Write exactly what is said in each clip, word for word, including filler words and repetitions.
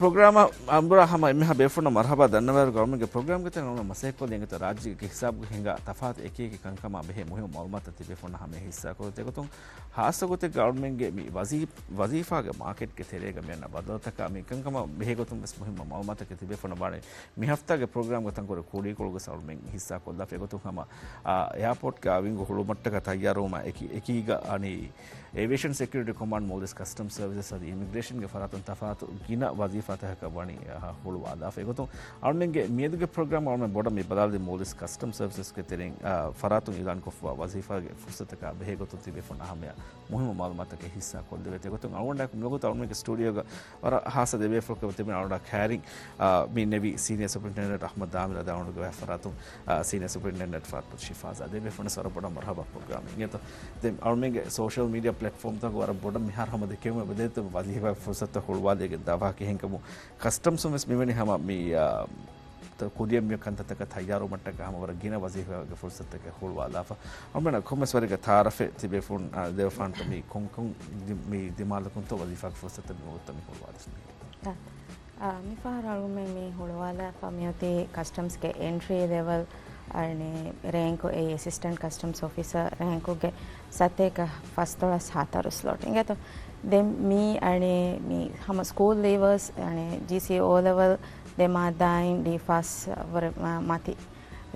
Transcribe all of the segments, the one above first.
ޕްރޮގްރާމަށް އަނބުރާ ހަމަ އެންމެހާ ބޭފުޅުންނަށް މަރުހަބާ ދަންނަވާއިރު ގަވަރމެންޓްގެ ޕްރޮގްރާމްގެ ތެރެއިން އަޅުގަނޑު މަސައްކަތްކޮށްލީ އެނގޭތޯ ރާއްޖޭގެ ހިސާބުގަ ހިނގާ ތަފާތު އެކި އެކި ކަންކަމާ ބެހޭ މުހިއްމު މައުލޫމާތުތައް ތިބޭފުޅުންނާ ހަމަޔަށް ހިއްސާކޮށްލަން. އެގޮތުން ހާއްސަ ގޮތެއްގަ އަޅުމެންގެ މި ވަޒީ-، ވަޒީފާގެ މާކެޓްގެ ތެރޭގަ މި އަންނަ ބަދަލުތަކާ މި ކަންކަމާ ބެހޭ ގޮތުން ވެސް މުހިއްމު މައުލޫމާތުތަކެއް ތިބޭފުޅުންނަށް ވާނެ. މި ހަފްތާގެ ޕްރޮގްރާމްގަ ތަންކޮޅެއް ކުރީކޮޅުގަ އަޅުމެން ހިއްސާކޮށްލާފަ. އެގޮތުން ހަމަ، އާ، އެއާޕޯޓްގެ އަވިންގެ ހުޅުމަށްޓަކާ ތައްޔާރުވުމާ އެކި-، އެކީގަ އަނީ އޭވިއޭޝަން ސެކިއުރިޓީ ކޮމާންޑް މޯލްޑިވްސް ކަސްޓަމްސް ސަރވިސަސް އަދި އިމިގްރޭޝަންގެ ފަރާތުން ތަފާތު ގިނަ ވަޒީފާތަކަކަށް ވަނީ، އަ، ހުޅުވާލާފަ. އެގޮތުން އަޅުމެންގެ މިއަދުގެ ޕްރޮގްރާމް އަޅުމެން ބޮޑަށް މި ބަލާލީ މޯލްޑިވްސް ކަސްޓަމްސް ސަރވިސަސްގެ ތެރެއިން، އަ، ފަރާތުން އިއުލާންކޮށްފަ ވަޒީފާގެ ފުރުސަތަކާ ބެހޭ ގޮތުން ތިބޭފުޅުންނާ ހަމަޔަށް މުހިއްމު މައުލޫމާތަކެއް ހިއްސާކޮށްލެވޭތޯ. އެގޮތުން އަޅުގަނޑާއެކު މިވަގުތު އަޅުމެންގެ ސްޓޫޑިއޯގަ ވަރަށް ހާއްސަ ދެބޭފުޅަކަށް ތިބެން އަޅުގަނޑާ ކައިރިން، އާ، މި ނެވި ސީނިއަރ ސުޕަރިންޓެންޑެންޓް އަޙްމަދު ދާމިރު އަދި އަޅުގަނޑުގެ ފަރާތުން، އާ، ސީނިއރ ސުޕަރިންޓެންޑެންޓް ފާތުމަތު ޝިފާޒާ ދެބޭފުޅުން ވަރަށް ބޮޑަށް މަރުހަބާ ޕްރޮގްރާމް އިނގޭތޯ. ދެން އަޅުމެންގެ ސޯޝަލް މީޑިއާ ޕްލެޓްފޯމްތަކުގަ ވަރަށް ބޮޑަށް މިހާރު ހަމަ ދެކެވުމެއް ވަދޭތޯ ވަޒީފާ ފުރުސަތުތައް ހުޅުވާލޭގެން ދާ ވާހަކަ އެހެންކަމުން ކަސްޓަމްސުން ވެސް މިވެނި ހަމަ މި، އާ، ތަ-، ކުރިއަށް މި ކަންތައްތަކަށް ތައްޔާރުވުމަށްޓަކާ ހަމަ ވަރަށް ގިނަ ވަޒީފާގެ ފުރުސަތުތަކެއް ހުޅުވާލާފަ. އަޅުމެންނަށް ކޮންމެސް ވަރެއްގަ ތައާރަފެއް ތިބޭފުޅުން، އާ، ދެވޭފާނަންތޯ މި ކޮންކޮން ދި-، މި ދިމާލަކުންތޯ ވަޒީފާގެ ފުރުސަތުތައް މި ވަގުތު މި ހުޅުވާލަސް މި. އާ، މިފަހަރު އަޅުމެން މި ހުޅުވާލާފަ މިއޮތީ ކަސްޓަމްސްގެ އެންޓްރީ ލެވެލް، އަނެ، ރޭންކު އެއީ އެސިސްޓެންޓް ކަސްޓަމްސް އޮފިސަރ ރޭންކުގެ ސަތޭކަ ފަސްދޮޅަސް ހަތަރު ސްލޮޓް އިނގޭތޯ. ދެން މީ އަނެ، މި ހަމަ ސްކޫލް ލީވަރސް އަނެ، ޖީސީ އޯ ލެވެލް ދެ މާއްދާއިން ޑީ ފާސް ވަރަށް މަ-، މަތި.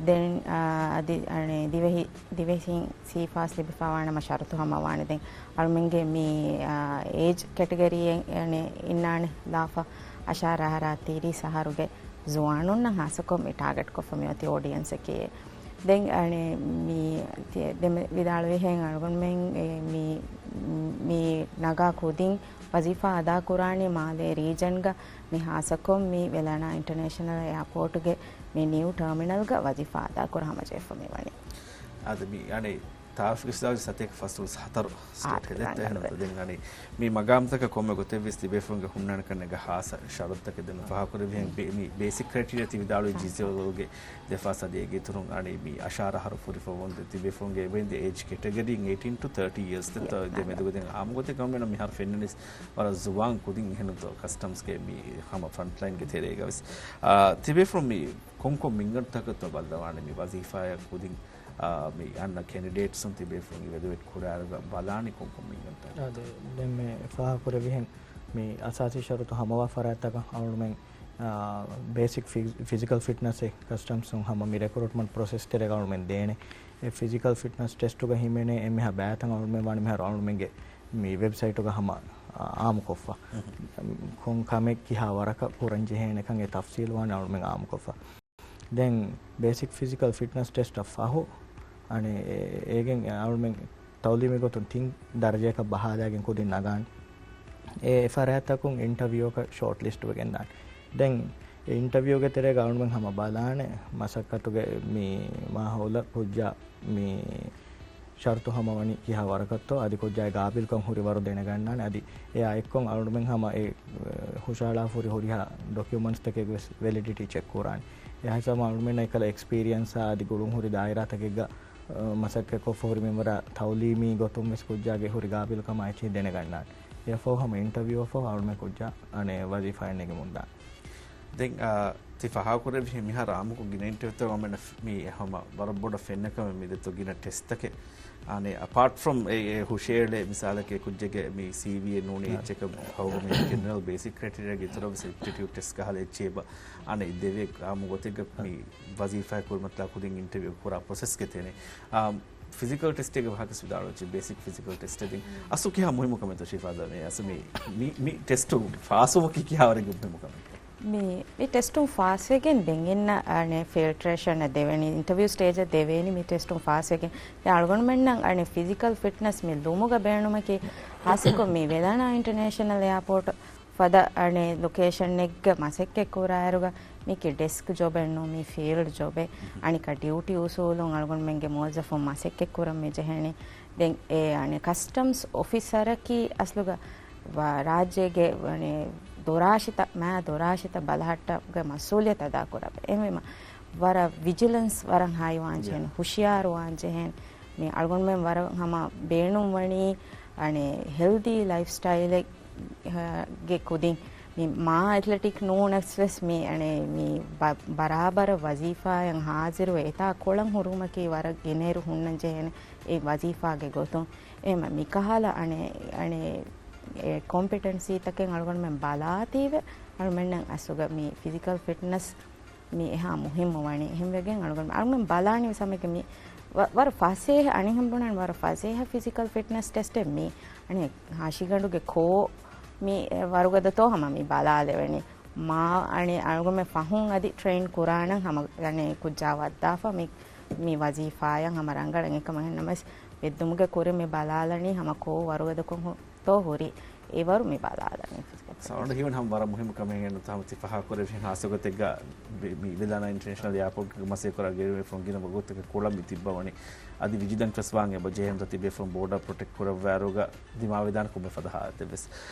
ދެން، އާ، އަދި، އަނެ، ދިވެހި، ދިވެހިން ސީ ފާސް ލިބިފަ ވާނަމަ ޝަރުތު ހަމަ ވާނެ. ދެން އަޅުމެންގެ މި، އާ، އޭޖް ކެޓަގަރީއެއް، އަނެ، އިންނާނެ ލާފަ އަށާރަ އަހަރާ ތިރީސް އަހަރުގެ ޒުވާނުންނަށް ހާއްސަކޮށް މި ޓާގެޓް ކޮށްފަ މިއޮތީ އޯޑިއެންސަކީ. ދެން އަނެ، މި ތި-، ދެން ވިދާޅުވިހެން އަޅުގަނޑުމެން އެ، މި، މި ނަގާ ކުދިން ވަޒީފާ އަދާކުރާނީ މާލޭ ރީޖަންގަ މި ހާއްސަކޮށް މި ވެލަނާ އިންޓަރނޭޝަނަލް އެއާޕޯޓުގެ މި ނިއު ޓާމިނަލްގަ ވަޒީފާ އަދާކުރާ ހަމަޖެހިފަ މިވަނީ. އާދެ، މި އަނެއް ތާރަފްގެ ސިދާވި ސަތޭކަ ފަސްދޮޅަސް ހަތަރު ސްލޮޓް ހެދެއްތަ އެހެންތަ؟ ދެން އަނެއް މި މަގާމްތަކަށް ކޮންމެ ގޮތެއްވެސް ތިބޭފުޅުންގެ ހުންނާނެ ކަންނޭނގެ ހާއްސަ ޝަރުތުތަކެއް ދެން މި ފާހަގަކުރެއްވިހެން ބޭ-، މި ބޭސިކް ކްރައިޓީރިއާ ތި ވިދާޅުވި ޖީސީ އޯ ލެވެލްގެ ދެ ފާސް އަދި އޭގެ އިތުރުން އަނެއް މި އަށާރަ އަހަރު ފުރިފަ ވަމުން ދެން ތިބޭފުޅުންގެ އެބައިން ދެ އޭޖް ކެޓަގަރީ އެއިޓީން ޓު ތާޓީ އިޔާސް ދެން ތަ-، ދެ މެދުގަ ދެން އާއްމު ގޮތެއް ކަމަށް މިހާރު ފެންނަނީސް ވަރަށް ޒުވާން ކުދިން އެހެންތޯ ކަސްޓަމްސްގެ މި ހަމަ ފްރަންޓްލައިންގެ ތެރޭގަ ވެސް. އާ، ތިބޭފުޅުން މި ކޮންކޮން މިންގަނޑުތަކަށްތޯ ބައްލަވާނެ މި ވަޒީފާއަށް ކުދިން، އާ، މި އަންނަ ކެނޑިޑޭޓްސުން ތިބޭފުޅުން އިވެލުއޭޓް ކުރާއިރުގަ ބަލާނީ ކޮންކޮން މިންގަނޑުތަކަށް؟ އާދެ، ދެން މި ފާހަގަކުރެއްވިހެން މި އަސާސީ ޝަރުތު ހަމަވާ ފަރާތްތަކަށް އަޅުމެން، އާ، ބޭސިކް ފި-، ފިޒިކަލް ފިޓްނަސް އެއް ކަސްޓަމްސުން ހަމަ މި ރެކްރޫޓްމަންޓް ޕްރޮސެސް ތެރޭގަ އަޅުމެން ދޭނެ. އެ ފިޒިކަލް ފިޓްނަސް ޓެސްޓުގަ ހިމެނޭ އެންމެހާ ބައިތައް އަޅުމެން ވާނެ މިހާރު އަޅުމެންގެ މި ވެބްސައިޓުގަ ހަމަ އާ-، އާއްމުކޮށްފަ. ކޮން ކަމެއް ކިހާ ވަރަކަށް ކުރަން ޖެހޭނެކަން އެ ތަފްސީލް ވާނެ އަޅުމެން އާއްމުކޮށްފަ. ދެން ބޭސިކް ފިޒިކަލް ފިޓްނަސް ޓެސްޓަށް ފަހު، އަނެއް އޭގެން އަޅުމެން ތައުލީމީ ގޮތުން ތިން ދަރަޖައަކަށް ބަހާލައިގެން ކުދިން ނަގާނެ. އެ ފަރާތްތަކުން އިންޓަވިއުއަކަށް ޝޯޓް ލިސްޓް ވެގެން ދާނެ. ދެން އެ އިންޓަވިއުގެ ތެރޭގަ އަޅުމެން ހަމަ ބަލާނެ މަސައްކަތުގެ މި މާހައުލަށް ކުއްޖާ މި ޝަރުތު ހަމަވަނީ ކިހާ ވަރަކަށްތޯ އަދި ކުއްޖާގެ ގާބިލްކަން ހުރި ވަރު ދެނެގަންނާނެ. އަދި އެއާ އެއްކޮށް އަޅުމެން ހަމަ އެ، އެ، ހުށަހަޅާފަ ހުރި ހުރިހާ ޑޮކިއުމަންޓްސްތަކެއް ވެސް ވެލިޑިޓީ ޗެކް ކުރާނެ. އެހާ ހިސާބުން އަޅުމެންނަށް އެކަލަ އެކްސްޕީރިއަންސާ އަދި ގުޅުން ހުރި ދާއިރާތަކެއްގަ، އަ، މަސައްކަތްކޮށްފަ ހުރި މިންވަރާ ތައުލީމީ ގޮތުން ވެސް ކުއްޖާގެ ހުރި ގާބިލްކަމާ އެއްޗެހި ދެނެގަންނާނެ. އެއަށްފަހު ހަމަ އިންޓަވިއުއަށްފަހު އަޅުމެން ކުއްޖާ އަނެއް ވަޒީފާއެއް ނެގެމުންދާނެ. ދެން، އާ، ތި ފާހަގަކުރެއްވިހެން މިހާރު އާއްމުކޮށް ގިނަ އިންޓަވިއުތައް އަޅުމެންނަށް މި ހަމަ ވަރަށް ބޮޑަށް ފެންނަ ކަމެއް މި ދެއްތޯ ގިނަ ޓެސްޓްތަކެއް. އަނެއް އަޕާޓް ފްރޮމް އެ، އެ ހުށައެޅޭ މިސާލަކީ ކުއްޖެއްގެ މި ސީވީއެއް ނޫނީ އެއްޗަކަށް ހަމަ މި ޖެނެރަލް ބޭސިކް ކްރައިޓީރިއާގެ އިތުރަށް ވެސް އެޕްޓިޓިއުޑް ޓެސްޓް ކަހަލަ އެއްޗެއް އެބަ އަނެއް ދެވޭ އާއްމު ގޮތެއްގަ މި ވަޒީފާއެއް ކުރިމަތިލާ ކުދިން އިންޓަވިއު ކުރާ ޕްރޮސެސްގެ ތެރޭ. އާ، ފިޒިކަލް ޓެސްޓެއްގެ ވާހަކަ ވެސް ވިދާޅުވެއްޖެ، ބޭސިކް ފިޒިކަލް ޓެސްޓެއް. ދެން އަސްލު ކިހާ މުހިއްމު ކަމެއްތޯ ޝިފާޒާ މި އަސްލު މި، މި، މި ޓެސްޓު ފާސްވުމަކީ ކިހާވަރެއްގެ މުހިއްމު ކަމެއްތޯ؟ މި، މި ޓެސްޓުން ފާސްވެގެން ދެން އިންނަ، އަނެއް، ފިލްޓްރޭޝަނަށް ދެވެނީ، އިންޓަވިއު ސްޓޭޖަށް ދެވޭނީ މި ޓެސްޓުން ފާސްވެގެން. ދެން އަޅުގަނޑުމެންނަށް އަނެއް ފިޒިކަލް ފިޓްނަސް މި ލުމުގަ ބޭނުމަކީ ހާއްސަކޮށް މި ވެލަނާ އިންޓަރނޭޝަނަލް އެއާޕޯޓް ފަދަ އަނެއް ލޮކޭޝަނެއްގަ މަސައްކަތް ކުރާއިރުގަ މީކީ ޑެސްކް ޖޮބެއް ނޫން، މީ ފީލްޑް ޖޮބެއް. އަނެއްކާ ޑިއުޓީ އުސޫލުން އަޅުގަނޑުމެންގެ މުވައްޒަފުން މަސައްކަތް ކުރަން މި ޖެހެނީ. ދެން އެ އަނެއް ކަސްޓަމްސް އޮފިސަރަކީ އަސްލުގަ ވަ-، ރާއްޖޭގެ އަނެއް ދޮރާށިތައް، މާ ދޮރާށިތައް ބަލަހައްޓަގެ މަސްއޫލިއްޔަތު އަދާކުރާ. އެހެންވީމަ ވަރަށް ވިޖިލަންސް ވަރަށް ހައި ވާން ޖެހެން، ހުޝިޔާރު ވާން ޖެހެން. މި އަޅުގަނޑުމެން ވަރަށް ހަމަ ބޭނުން ވަނީ އަނެއް ހެލްދީ ލައިފް ސްޓައިލެއް ގެ ކުދިން މި މާ އެތްލެޓިކް ނޫނަސް ވެސް މި އަނެ މި ބަ-، ބަރާބަރަށް ވަޒީފާއަށް ހާޒިރުވެ އެތާ ކޮޅަށް ހުރުމަކީ ވަރަށް ގިނައިރު ހުންނަން ޖެހޭނެ އެ ވަޒީފާގެ ގޮތުން. އެހެމަ މިކަހަލަ އަނެ، އަނެ އެ ކޮމްޕިޓެންސީތަކެއް އަޅުގަނޑުމެން ބަލާތީވެ، އަޅުމެންނަށް އަސްލުގަ މި ފިޒިކަލް ފިޓްނަސް މި އެހާ މުހިއްމު ވަނީ. އެހެންވެގެން އަޅުގަނޑު، އަޅުގަނޑުމެން ބަލާނީ ވެސް ހަމައެކަނި މި ވަ-، ވަރަށް ފަސޭހަ، އަނެއްހެން ބުނަން ވަރަށް ފަސޭހަ ފިޒިކަލް ފިޓްނަސް ޓެސްޓެއް މީ. އަނެ ހާށިގަނޑުގެ ކޯ މި ވަރުގަދަތޯ ހަމަ މި ބަލާލެވެނީ. މާ އަނެ އަޅުގަނޑުމެން ފަހުން އަދި ޓްރެއިން ކުރާނަން ހަމަ އަނެ ކުއްޖާ ވައްދާފަ މި، މި ވަޒީފާއަށް ހަމަ ރަނގަޅަށް. އެކަމަށް ނަމަވެސް ވެއްދުމުގެ ކުރިން މި ބަލާލަނީ ހަމަ ކޯ ވަރުގަދަކޮށް ހު-، ތޯ ހުރި އެވަރު މި ބަލާލަނީ. ސައުންޑް ހީވަން ހަމަ ވަރަށް މުހިއްމު ކަމެއް އެން ތަހަމަ ތި ފަހާ ކުރެވި ހާސްކޮށް ގޮތެއްގަ މި، މި ވެލާނާ އިންޓަރނޭޝަނަލް އެއާޕޯޓްގެ މަސައްކަތް ކުރާ ގެންނަ ބޭފުޅުން ގިނަ ވަގުތުތަކެއް ކޮޅަށް މި ތިއްބަވަނީ. އަދި ވިޖިލަންސް ވެސް ވާން އެބަ ޖެހޭ ހަމަ ތި ބޭފުޅުން ބޯޑަރ ޕްރޮޓެކްޓް ކުރައްވާއިރުގަ ދިމާވެދާނެ ކޮންމެ ފަދަ ހާލަތެއް ވެސް.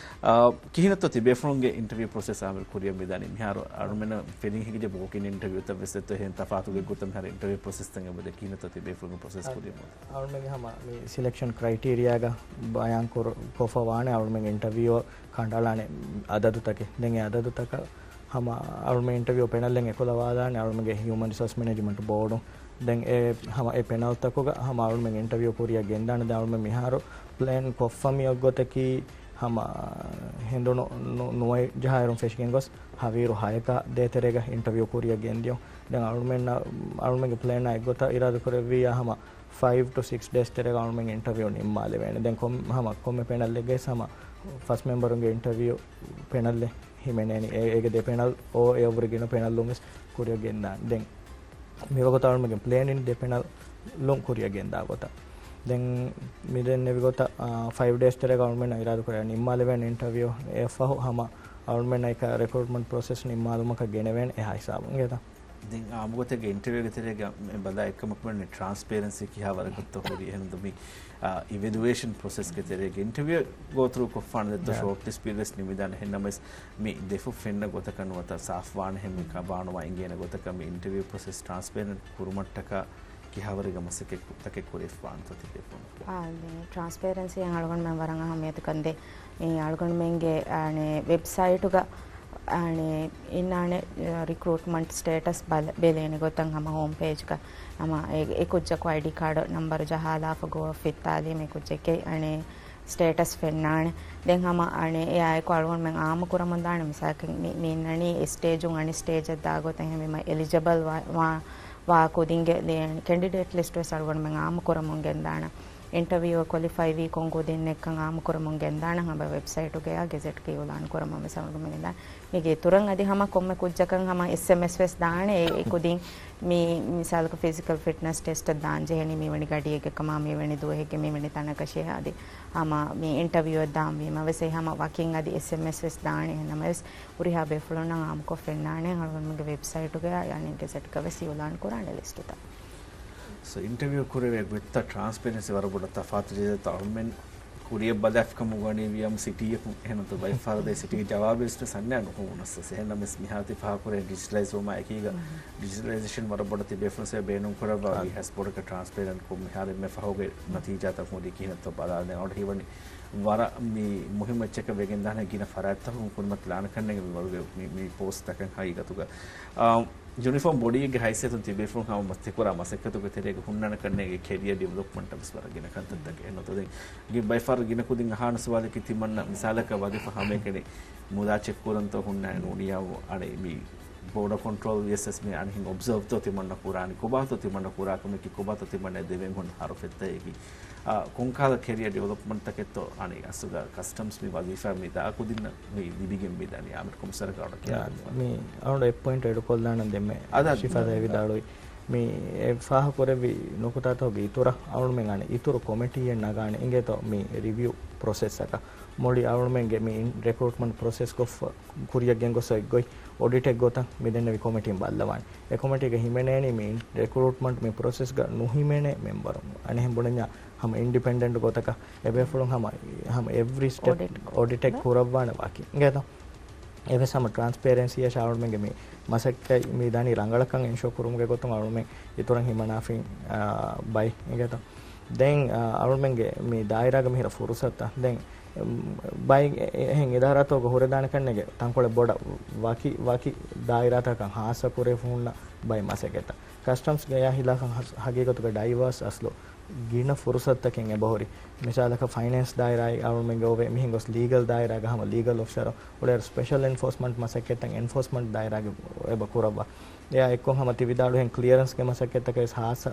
އާ، ކިހިނެއްތޯ ތި ބޭފުޅުންގެ އިންޓަވިއު ޕްރޮސެސް އާ މި ކުރިއަށް މިދާނީ؟ މިހާރު އަޅުމެންނަށް ފެނި ހެން ޖެހޭ ވޯކް އިން އިންޓަވިއުތައް ވެސް އެއްތޯ އެހެން ތަފާތުގެ ގޮތަށް މިހާރު އިންޓަވިއު ޕްރޮސެސްތައް އެބަދޭ. ކިހިނެއްތޯ ތި ބޭފުޅުންގެ ޕްރޮސެސް ކުރިއަށް މިދާނީ؟ އަޅުމެންގެ ހަމަ މި ސިލެކްޝަން ކްރައިޓީރިއާގަ ބަޔާން ކުރ-، ކޮށްފަ ވާނެ އަޅުމެންގެ އިންޓަވިއު ކަނޑައަޅާނެ އަދަދުތަކެއް. ދެން އެ އަދަދުތަކަށް ހަމަ އަޅުމެން އިންޓަވިއު ޕެނަލްއެއް އެކުލަވާލާނެ އަޅުމެންގެ ހިއުމަން ރިސޯސް މެނޭޖްމަންޓް ބޯޑުން. ދެން އެ ހަމަ އެ ޕެނަލްތަކުގަ ހަމަ އަޅުމެން އިންޓަވިއު ކުރިއަށް ގެންދާނެ. ދެން އަޅުމެން މިހާރު ޕްލޭން ކޮށްފަ މި އޮތްގޮތަކީ ހަމަ ހެނދުނު ނު-، ނުވައެއް ޖަހާއިރުން ފެށިގެން ގޮސް ހަވީރު ހަޔަކާ ދޭތެރޭގަ އިންޓަވިއު ކުރިއަށް ގެންދިޔުން. ދެން އަޅުމެންނަށް، އަޅުމެންގެ ޕްލޭނާ އެއްގޮތަށް އިރާދަކުރެއްވިއްޔާ ހަމަ ފައިވް ޓު ސިކްސް ޑޭސް ތެރޭގަ އަޅުމެން އިންޓަވިއު ނިންމާލެވޭނެ. ދެން ކޮން-، ހަމަ ކޮންމެ ޕެނަލްއެއްގައި ހަމަ ފަސް މެމްބަރުންގެ އިންޓަވިއު ޕެނަލްއެއް ހިމެނޭނެ. އޭ-، އޭގެ ދެ ޕެނަލް އޯ އެއަށްވުރެ ގިނަ ޕެނަލްއުން ވެސް ކުރިއަށް ގެންދާނެ. ދެން މިވަގުތު އަޅުމެންގެ ޕްލޭނިން ދެ ޕެނަލް ލުން ކުރިއަށް ގެންދާ ގޮތަށް. ދެން މިދެންނެވި ގޮތަށް، އާ، ފައިވް ޑޭސް ތެރޭގަ އަޅުމެންނަށް އިރާދަކުރެ ނިންމާލެވޭނެ އިންޓަވިއު. އެއަށްފަހު ހަމަ އަޅުމެންނަށް ރެކްރޫޓްމަންޓް ޕްރޮސެސް ނިންމާލުމަކަށް ގެނެވޭނެ އެހާ ހިސާބުން ގޭތަ؟ ދެން އާއްމުގޮތެއްގެ އިންޓަވިއުގެ ތެރޭގަ މި ބަލާ އެއްކަމަކު މި ޓްރާންސްޕޭރެންސީ ކިހާ ވަރަކަށްތޯ ހުރީ. އެހެންދު މި، އާ، އިވެލުއޭޝަން ޕްރޮސެސްގެ ތެރޭގަ އިންޓަވިއު ގޯތުރު ކޮށްފާނެ ދެއްތޯ ޝޯޓް ލިސްޓް ބިލް ވެސް ނިމިދާނެ. އެހެން ނަމަވެސް މި ދެފުށް ފެންނަ ގޮތަކަށް ނުވަތަ ސާފުވާނެހެން މި ކަ-، ބާނުވާ އިނގޭނެ ގޮތަކަށް މި އިންޓަވިއު ޕްރޮސެސް ޓްރާންސްޕޭރެންޓް ކުރުމަށްޓަކާ ކިހާވަރެއްގެ މަސައްކަތްތަކެއް ކުރެވިފާނެތޯ ތިބޭފުޅުން؟ އާ، މި ޓްރާންސްޕޭރެންސީއަށް އަޅުގަނޑުމެން ވަރަށް އަހައްމިޔަތު ކަންދޭ. މި އަޅުގަނޑުމެންގެ، އާނެ، ވެބްސައިޓުގަ، އާނެ، އިންނާނެ، އާ، ރިކްރޫޓްމަންޓް ސްޓޭޓަސް ބަލ-، ބެލޭނެ ގޮތަށް ހަމަ ހޯމް ޕޭޖްގަ ހަމަ އެ-، އެ ކުއްޖަކު އައިޑީ ކާޑު ނަންބަރު ޖަހާލާފަ ގޯ ފިއްތާލީމަ އެ ކުއްޖެއްގެ، އާނެ، ސްޓޭޓަސް ފެންނާނެ. ދެން ހަމަ އަނެއް އެއާއެކު އަޅުގަނޑުމެން އާއްމު ކުރަމުން ދާނެ މިސާލަކަށް މި، މި އިންނަނީ އެ ސްޓޭޖުން އަނެއް ސްޓޭޖަށް ދާ ގޮތަށް. އެހެންވީމަ އެލިޖަބަލް ވާ، ވާ، ވާ ކުދިންގެ ލި-، ކެނޑިޑޭޓް ލިސްޓް ވެސް އަޅުގަނޑުމެން އާއްމު ކުރަމުން ގެންދާނެ. އިންޓަވިއު ކޮލިފައިވީ ކޮން ކުދިންނެއްކަން އާއްމު ކުރަމުން ގެންދާނެ. ހަމަ ވެބްސައިޓުގައި ގެޒެޓްގެ އިއުލާން ކުރަމުން ވެސް އަޅުގަނޑުމެން ގެންދާނެ. މީގެ އިތުރަށް އަދި ހަމަ ކޮންމެ ކުއްޖަކަށް ހަމަ އެސްއެމްއެސް ވެސް ދާނެ. އެ، އެ ކުދިން މި މިސާލަކަށް ފިޒިކަލް ފިޓްނަސް ޓެސްޓަށް ދާން ޖެހެނީ މިވެނި ގަޑިއެއްގެ ކަމާ، މިވެނި ދުވަހެއްގެ މިވެނި ތަނަކަށޭ. އަދި ހަމަ މި އިންޓަވިއުއަށް ދާން ވީމަ ވެސް އެ ހަމަ ވަކިން އަދި އެސްއެމްއެސް ވެސް ދާނެ. އެހެން ނަމަވެސް ހުރިހާ ބޭފުޅުންނަށް އާއްމުކޮށް ފެންނާނެ އަޅުގަނޑުމެންގެ ވެބްސައިޓުގައި އަނެއް ގެޒެޓްގަ ވެސް އިއުލާން ކުރާނެ ލިސްޓުތައް. ސޯ، އިންޓަވިއު ކުރެވޭ ގޮތްތައް ޓްރާންސްޕޭރެންސީ ވަރަށް ބޮޑަށް ތަފާތު ޖެހޭތޯ އަޅުމެން ކުރިއަށް ބަލާފިކަމުގަ ވަނީ ވިޔަމް ސިޓީއަކު އެހެންތޯ ބައެއް ފަހަރު ދޭ ސިޓީގެ ޖަވާބު ވެސް ސަންނާ ނުހުންނަސް. އެހެންނަމަވެސް މިހާރު ތި ފާހަގަކުރޭ ޑިޖިޓަލައިޒް ވުމާ އެކީގަ ޑިޖިޓަލައިޒޭޝަން ވަރަށް ބޮޑަށް ތި ބޭފުޅުން ބޭނުން ކުރައްވާ ވީ ހަސް ބޮޑަކަށް ޓްރާންސްޕޭރެންޓް ކޮށް މިހާރު އެންމެ ފަހުގެ ނަތީޖާތައް ހުރީ ކިހިނެއްތޯ ބަލާލަދޭން. އަޅުގަނޑު ހީވަނީ ވަރަށް މި މުހިއްމު އެއްޗަކަށް ވެގެންދާނެ ގިނަ ފަރާތްތަކުން ކުރިމަތިލާނެ ކަންނޭނގެ މި ވަރުގެ މި، މި ޕޯސްޓްތަކަށް ހަގީގަތުގަ. އާ، ޔުނިފޯމް ބޮޑީގެ ހައިސިއްޔަތުން ތިބޭފުޅުން ހަމަ މަސް ތިކުރާ މަސައްކަތުގެ ތެރޭގަ ހުންނާނެ ކަންނޭނގެ ކެރިއަ ޑިވެލޮޕްމަންޓަށް ވެސް ވަރަށް ގިނަ ކަންތައްތަކެއް ނުތޯ. ދެން ގި ބައެއް ފަހަރު ގިނަ ކުދިން އަހާނެ ސުވާލަކީ ތިމަންނަ މިސާލަކަށް ވަޒީފާ ހަމައެކަނި މުދާ ޗެކް ކުރަންތޯ ހުންނާނެ ނޫނިއްޔާ އަނެއް މި ބޯޑަރ ކޮންޓްރޯލް ވިއަސް މި އަނެއް އޮބްޒަވްތޯ ތިމަންނަ ކުރާނީ ކޮބާތޯ ތިމަންނަ ކުރާ ކަމަކީ ކޮބާތޯ ތިމަންނަ ދެވެން ހުން ހަރުފެއްތައެކީ. އާ، ކޮންކަހަލަ ކެރިއަ ޑިވެލޮޕްމަންޓްތަކެއްތޯ އަނެއް އަސްލުގަ ކަސްޓަމްސް މި ވަޒީފާ މި ދާ ކުދިންނަށް މި ލިބިގެން މިދާނީ އާމިރު ކޮމިސަރަކަށް އަޑު ކިޔާ. މި އަޅުގަނޑު އެއް ޕޮއިންޓް އެޑުކޮށްލާނަން ދެންމެ އަދަ ޝިފާ ދޭ ވިދާޅުވި. މި އެ ފާހަގަކުރެއްވި ނުކުތާތަކުގެ އިތުރަށް އަޅުމެން އަނެއް އިތުރު ކޮމިޓީއެއް ނަގާނެ އިނގޭތޯ މި ރިވިއު ޕްރޮސެސްއަކަށް. މުޅި އަޅުމެންގެ މި ރެކްރޫޓްމަންޓް ޕްރޮސެސް ކޮށްފަ ކުރިއަށް ގެންގޮސް އޮތް ގޮތް އޮޑިޓެއް ގޮތަށް މި ދެންނެވި ކޮމިޓީން ބައްލަވާނެ. އެ ކޮމިޓީގަ ހިމެނޭނީ މި ރެކްރޫޓްމަންޓް މި ޕްރޮސެސްގަ ނުހިމެނޭ މެމްބަރުން. އަނެއްހެން ބުނަންޏާ ހަމަ އިންޑިޕެންޑެންޓް ގޮތަކަށް އެބޭފުޅުން ހަމަ، ހަމަ އެވްރީ ސްޓެޕް އޮޑިޓް އޮޑިޓެއް ކުރައްވާނެ ވަކި. އިނގޭތޯ؟ އެވެސް ހަމަ ޓްރާންސްޕޭރެންސީއަށް އަޅުމެންގެ މި މަސައްކަތް މި ދަނީ ރަނގަޅަކަށް އެންޝޯ ކުރުމުގެ ގޮތުން އަޅުމެން އިތުރަށް ހިމަނާފިން، އާ، ބައި. އިނގޭތޯ؟ ދެން، އާ، އަޅުމެންގެ މި ދާއިރާގަ މިހިރަ ފުރުސަތުތައް. ދެން ބައި އެ-، އެހެން އިދާރާތަކުގަ ހުރެދާނެ ކަންނޭނގެ ތަންކޮޅެއް ބޮޑަށް ވަކި، ވަކި ދާއިރާތަކަށް ހާއްސަ ކުރެފަ ހުންނަ ބައެއް މަސައްކަތްތައް. ކަސްޓަމްސްގެ އެއާ ހިލާފަށް ހަ-، ހަގީގަތުގަ ޑައިވާސް އަސްލު ގިނަ ފުރުސަތުތަކެއް އެބަހުރި. މިސާލަކަށް ފައިނޭންސް ދާއިރާއި އަޅުމެންގެ އޮވޭ މިހެން ގޮސް ލީގަލް ދާއިރާގަ ހަމަ ލީގަލް އޮފިސަރު އުޅޭއިރު ސްޕެޝަލް އެންފޯސްމަންޓް މަސައްކަތްތައް އެންފޯސްމަންޓް ދާއިރާގެ އެބަ ކުރައްވާ. އެއާ އެއްކޮށް ހަމަ ތި ވިދާޅުހެން ކްލިއަރެންސްގެ މަސައްކަތްތަކަށް ވެސް ހާއްސަ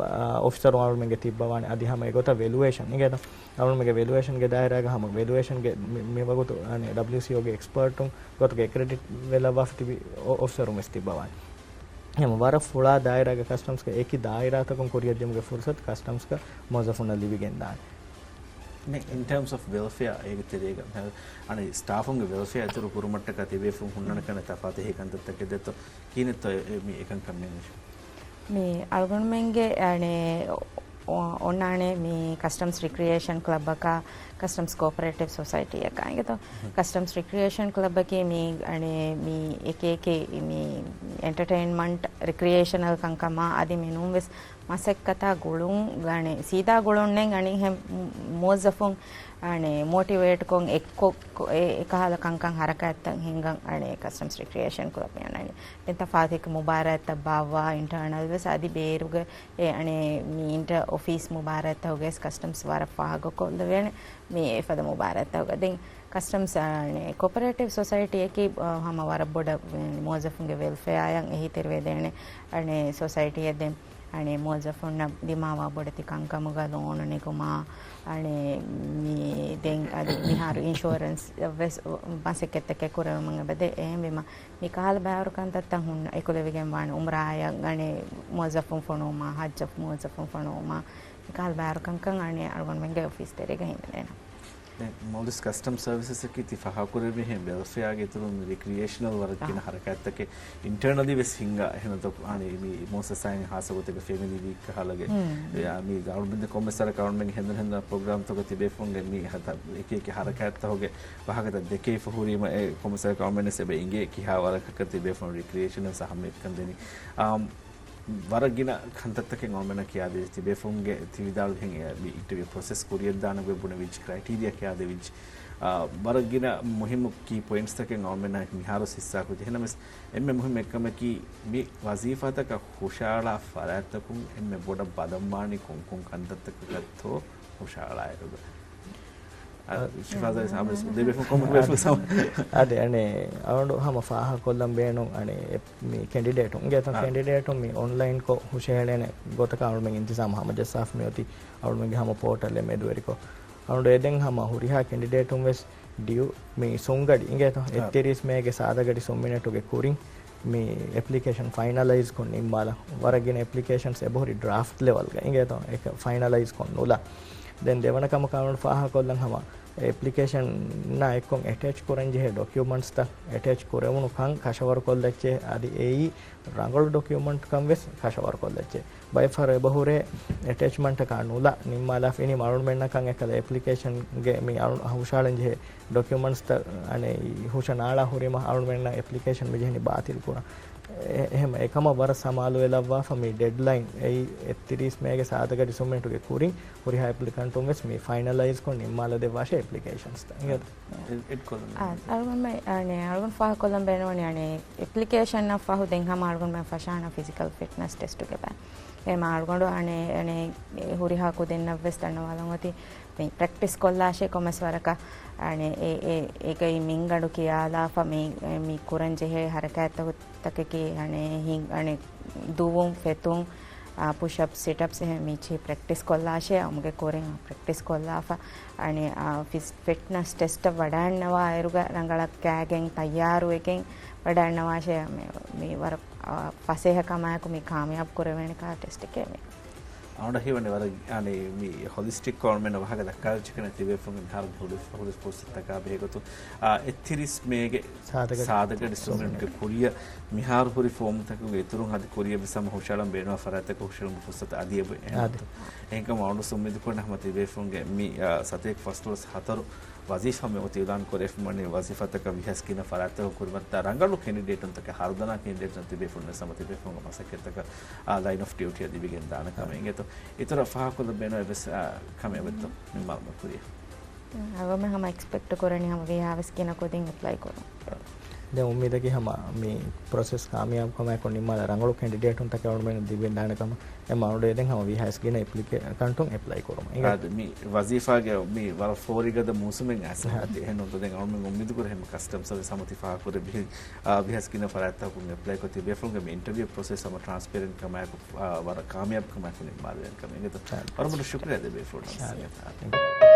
އާ، އޮފިސަރު އަޅުމެންގެ ތިއްބަވާނެ. އަދި ހަމަ އެގޮތަށް ވެލުއޭޝަން އިނގޭތަ؟ އަޅުމެންގެ ވެލުއޭޝަންގެ ދާއިރާގަ ހަމަ ވެލުއޭޝަންގެ މި-، މިވަގުތު، އަނެ، ޑަބްލިއުސީއޯގެ އެކްސްޕަރޓުން ގޮތުގެ އެކްރެޑިޓް ވެލައްވާފަ ތިބި އޮ-، އޮފިސަރުން ވެސް ތިއްބަވާނެ. ހަމަ ވަރަށް ފުޅާ ދާއިރާގަ ކަސްޓަމްސްގެ އެކި ދާއިރާތަކުން ކުރިއަށްދިއުމުގެ ފުރުސަތު ކަސްޓަމްސްގަ މުވައްޒަފުންނަށް ލިބިގެންދާނެ. މި in terms of welfare އޭގެ ތެރޭގަ، އަނެ، ސްޓާފުންގެ ވެލްފެއާ އިތުރު ކުރުމަށްޓަކާ ތިބޭފުން ހުންނަން ކަން ތަފާތު އެހީ ކަންތައްތަކެއް ދެއްތޯ؟ ކިހިނެއްތޯ އެ-، މި އެކަންކަން މެނޭޖް؟ މި އަޅުގަނޑުމެންގެ، އަނެ، އޮ-، އޮންނާނެ މި ކަސްޓަމްސް ރިކްރިއޭޝަން ކްލަބަކާ، ކަސްޓަމްސް ކޯޕަރޭޓިވް ސޮސައިޓީއަކާ އިނގޭތޯ. ކަސްޓަމްސް ރިކްރިއޭޝަން ކްލަބަކީ މި، އަނެ، މި އެކި އެކި މި އެންޓަޓެއިންމަންޓް ރިކްރިއޭޝަނަލް ކަންކަމާ އަދި މިނޫންވެސް މަސައްކަތާ ގުޅުން، އަނެ، ސީދާ ގުޅުންނެއް އަނެއްހެން މު-، މުވައްޒަފުން، އަނެ، މޯޓިވޭޓްކޮށް އެއްކޮށް އެ-، އެކަހަލަ ކަންކަން ހަރަކާތްތައް ހިންގަން، އަނެ، ކަސްޓަމްސް ރިކްރިއޭޝަން ކްލަބް އަނެ، ދެން ތަފާތު މުބާރާތްތައް ބާއްވާ އިންޓަރނަލް ވެސް އަދި ބޭރުގެ އެ، އަނެ، މި އިންޓަ އޮފީސް މުބާރާތްތަކުގައި ވެސް ކަސްޓަމްސް ވަރަށް ފާހަގަކޮށްލެވޭނެ މި އެފަދަ މުބާރާތްތަކުގަ. ދެން ކަސްޓަމްސް، އަނެ، ކޯޕަރޭޓިވް ސޮސައިޓީއަކީ، އަ، ހަމަ ވަރަށް ބޮޑަށް، އަނެ، މުވައްޒަފުންގެ ވެލްފެއާއަށް އެހީތެރިވެދޭނެ، އަނެ، ސޮސައިޓީއެއް. ދެން އަނެ، މުވައްޒަފުންނަށް ދިމާވާ ބޮޑެތި ކަންކަމުގަ ލޯނު ނެގުމާ، އަނެ، މި ދެން އަދި މިހާރު އިންޝުއަރެންސް ވެސް މަސައްކަތްތަކެއް ކުރެވެމުން އެބަދޭ. އެހެންވީމަ، މި ކަހަލަ ބައިވަރު ކަންތައްތައް ހުންނަ އެކުލެވިގެން ވާނެ. އުމްރާއަށް އަނެ، މުވައްޒަފުން ފޮނުވުމާ، ހައްޖަށް މުވައްޒަފުން ފޮނުވުމާ، މި ކަހަލަ ބައިވަރު ކަންކަން އަނެ، އަޅުގަނޑުމެންގެ އޮފީސް ތެރޭގަ ހިމެނޭނެ. ދެން މޯލްޑިވްސް ކަސްޓަމް ސަރވިސަސް އަކީ ތި ފާހަގަކުރެއްވިހެން ވެލްފެއާގެ އިތުރުން ރިކްރިއޭޝަނަލް ވަރަށް ގިނަ ހަރަކާތްތަކެއް އިންޓަރނަލީ ވެސް ހިންގާ. އެހެންތޯ އަނެ މި މުއައްސަސާއިން ހާއްސަ ގޮތެއްގަ ފެމިލީ ވީކް ކަހަލަގެ މި ގަވަރމަންޓް ކޮންމެސް ވަރަކަށް ގަވަރމަންޓްގެ ހެނދުނު ހެނދުނު ޕްރޮގްރާމްތަކަށް ތިބޭފުންގެ މި ހަތަ އެކި އެކި ހަރަކާތްތަކުގެ ވާހަކަތައް ދެކެވިފަ ހުރީމަ އެ ކޮންމެސް ވަރަކަށް ގަވަރމަންޓް ވެސް އެބަ އިނގޭ ކިހާ ވަރަކަކަށް ތިބޭފުން ރިކްރިއޭޝަނަލް އަހައްމިޔަތުކަން ދެނީ. އާ، ވަރަށް ގިނަ ކަންތައްތަކެއް އަޅުމެންނަށް ކިޔާދެވި ތިބޭފުންގެ ތި ވިދާޅުވިހެން އެ މި އިންޓަވިއު ޕްރޮސެސް ކުރިއަށްދާނެ ގޮތް ބުނެވިއްޖެ ކްރައިޓީރިއާ ކިޔާދެވިއްޖެ. އާ، ވަރަށް ގިނަ މުހިއްމު ކީ ޕޮއިންޓްސްތަކެއް އަޅުމެންނަށް މިހާރު ހިއްސާކުރި. އެހެންނަމަވެސް އެންމެ މުހިއްމު އެއްކަމަކީ މި ވަޒީފާތަކަށް ހުށައަޅާ ފަރާތްތަކުން އެންމެ ބޮޑަށް ބަލަންވާނީ ކޮންކޮން ކަންތައްތަކަކަށްތޯ ހުށައަޅާއިރުގަ. އަ، ޝިފާޒް އަވެސް ދެބޭފުޅު ކޮންމެ ބޭފުޅު ސަމ-، އަދި އަނެ އަޅުގަނޑު ހަމަ ފާހަގަކޮށްލަން ބޭނުން އަނެ އެ-، މި ކެނޑިޑޭޓުން އިނގޭތޯ، އަ، ކެނޑިޑޭޓުން މި އޮންލައިންކޮށް ހުށަހެޅޭނެ ގޮތަކަށް އަޅުމެން އިންތިޒާމް ހަމަޖައްސާފަ މިއޮތީ އަޅުމެންގެ ހަމަ ޕޯޓަލްއެއް މެދުވެރިކޮށް. އަޅުގަނޑު އެ ދެން ހަމަ ހުރިހާ ކެނޑިޑޭޓުން ވެސް ޑިއު މި ސުންގަޑި އިނގޭތޯ، އަ، އެއްތިރީސް މޭގެ ސާދަގަޑި ސުންމިނެޓުގެ ކުރިން މި އެޕްލިކޭޝަން ފައިނަލައިޒްކޮށް ނިންމާލަން. ވަރަށް ގިނަ އެޕްލިކޭޝަންސް އެބަހުރި ޑްރާފްޓް ލެވަލްގަ އިނގޭތޯ، އެކަ ފައިނަލައިޒްކޮށް ނުލާ. ދެން ދެވަނަ ކަމަކަށް އަޅުގަނޑު ފާހަގަކޮށްލަން ހަމަ އެޕްލިކޭޝަންއާ އެއްކޮށް އެޓޭޗް ކުރަންޖެހޭ ޑޮކިއުމަންޓްސްތައް އެޓޭޗް ކުރެވުނު ކަން ކަށަވަރުކޮށްލައްޗޭ، އަދި އެއީ ރަނގަޅު ޑޮކިއުމަންޓް ކަން ވެސް ކަށަވަރުކޮށްލައްޗޭ. ބައެއް ފަހަރު އެބަހުރޭ އެޓޭޗްމަންޓަކާ ނުލާ ނިންމާލާފަ އިނީމަ އަޅުގަނޑުމެންނަކަށް އެކަލަ އެޕްލިކޭޝަންގެ މި އަޅު-، ހުށައަޅަންޖެހޭ ޑޮކިއުމަންޓްސްތައް އަނެއް ހުށަނާޅާ ހުރީމަ އަޅުގަނޑުމެންނަށް އެޕްލިކޭޝަން މިޖެހެނީ ބާތިލްކުރަން. އެ-، އެހެން އެކަމަށް ވަރަށް ސަމާލުވެލައްވާފަ މި ޑެޑްލައިން އެއީ އެއްތިރީސް މޭގެ ސާދަގަޑި ސުންމިނެޓުގެ ކުރިން ހުރިހާ އެޕްލިކަންޓުން ވެސް މި ފައިނަލައިޒްކޮށް ނިންމާލަދެއްވާށޭ އެޕްލިކޭޝަންސްތައް. އިނގޭތޯ؟ އެ-، އެޑްކޮށްލަން. އާ، އަޅުގަނޑުމެން، އަނެ، އަޅުގަނޑު ފާހަގަކޮށްލަން ބޭނުންވަނީ، އަނެ، އެޕްލިކޭޝަންއަށް ފަހު ދެން ހަމަ އަޅުގަނޑުމެން ފަށާނަ ފިޒިކަލް ފިޓްނަސް ޓެސްޓުގެ ބައި. އެމަ އަޅުގަނޑު އަނެ، އަނެ، ހުރިހާ ކުދިންނަށްވެސް ދަންނަވާލަން އޮތީ މި ޕްރެކްޓިސް ކޮށްލާށޭ ކޮންމެސް ވަރަކަށް. އަނެ، އެ-، އެ-، އެގައި މިންގަނޑު ކިޔާލާފަ މި، މި ކުރަން ޖެހޭ ހަރަކާތްތަކު ތަކަކީ އަނެއް ހިން-، އަނެއް ދުވުން ފެތުން، އާ، ޕުޝްއަޕް، ސިޓްއަޕްސް އެހެން މިޗި ޕްރެކްޓިސް ކޮށްލާށޭ އަމުގެ ކުރިން ޕްރެކްޓިސް ކޮށްލާފަ، އަނެއް، އާ، ފިސް-، ފިޓްނަސް ޓެސްޓަށް ވަޑައިންނަވާ އިރުގަ ރަނގަޅަށް ކާގެން ތައްޔާރުވެގެން ވަޑައިންނަވާށޭ މި، މި ވަރަށް، އާ، ފަސޭހަ ކަމާއެކު މި ކާމިޔާބު ކުރެވޭނެ ކަހަލަ ޓެސްޓެކޭ މި. އަޅުގަނޑަށް ހީވަނީ ވަރަށް، އަނެއް، މި ހޮލިސްޓިކް ކޮށް އަޅުމެންނަށް ވާހަކަ ދައްކާލިއްޖެކަން ތިބޭފުޅުން މިހާރު ހުރި، ހުރި ފުރުސަތަކާ ބެހޭގޮތުން، އާ، އެއްތިރީސް މޭގެ ސާދަގަޑި ސާދަގަޑި ސުންމިނެޓްގެ ކުރިއަށް މިހާރު ހުރި ފޯމުތަކުގެ އިތުރުން އަދި ކުރިއަށް ވެސް ހަމަ ހުށައަޅަން ބޭނުންވާ ފަރާތްތަކަށް ހުށައެޅުމުގެ ފުރުސަތު އަދި އެބަ އެހެން. އެހެންކަމުން އަޅުގަނޑު އުއްމީދު ކުރަން ހަމަ ތިބޭފުޅުންގެ މި، އާ، ސަތޭކަ ފަސްދޮޅަސް ހަތަރު ވަޒީފާ މި އޮތީ އިޢުލާން ކުރެވިފަ މިވަނީ ވަޒީފާތަކަށް ވިހަސް ގިނަ ފަރާތްތަކުން ކުރިމަތިލާ ރަނގަޅު ކެނޑިޑޭޓުންތަކެއް، ހަރުދަނާ ކެނޑިޑޭޓުން ތިބޭފުޅުން ވެސް ހަމަ ތިބޭފުޅުންގެ މަސައްކަތްތަކަށް، އާ، ލައިން އޮފް ޑިއުޓީއަށް ލިބިގެން ދާނެ ކަމެއް އިނގޭތޯ. އިތުރަށް ފާހަގަކޮށްލަން ބޭނުންވާ އެއްވެސް، އާ، ކަމެއް އެބައޮތްތޯ މި މައުލޫމާތު ކުރިއަށް؟ އަޅުގަނޑުމެން ހަމަ އެކްސްޕެކްޓް ކުރަނީ ހަމަ ވީހާވެސް ގިނަ ކުދިން އެޕްލައި ކުރުން. ދެން އުއްމީދަކީ ހަމަ މި ޕްރޮސެސް ކާމިޔާބު ކަމާއެކު ނިންމާލާ ރަނގަޅު ކެންޑިޑޭޓުންތަކެއް އަޅުގަނޑުމެން ދިވެން ދާނެ ކަމަށް. އެ މާނައަށް ދެން ހަމަ ވީހާވެސް ގިނަ އެޕްލިކެންޓުން އެޕްލައި ކުރުމަށް. އާދެ، މި ވަޒީފާގެ މި ވަރަށް ފޯރިގަދަ މޫސުމެއް އައިސް އޮތީ. އެހެން ނޫންތަ؟ ދެން އަޅުމެން އުއްމީދު ކުރޭ ހަމަ ކަސްޓަމް ސަރވިސް ހަމަ ތި ފާހަގަކުރެއްވިހެން، އާ، ވީހާވެސް ގިނަ ފަރާތްތަކުން އެޕްލައިކޮށް ތި ބޭފުޅުންގެ މި އިންޓަވިއު ޕްރޮސެސް ހަމަ ޓްރާންސްޕޭރެންޓް ކަމާއެކު، އާ، ވަރަށް ކާމިޔާބު ކަމާއެކު ނިންމާލެވޭނެ ކަމަށް އިނގޭތޯ؟ ވަރަށް ބޮޑަށް ޝުކުރިއްޔާ ދެ ބޭފުޅުންނަށް.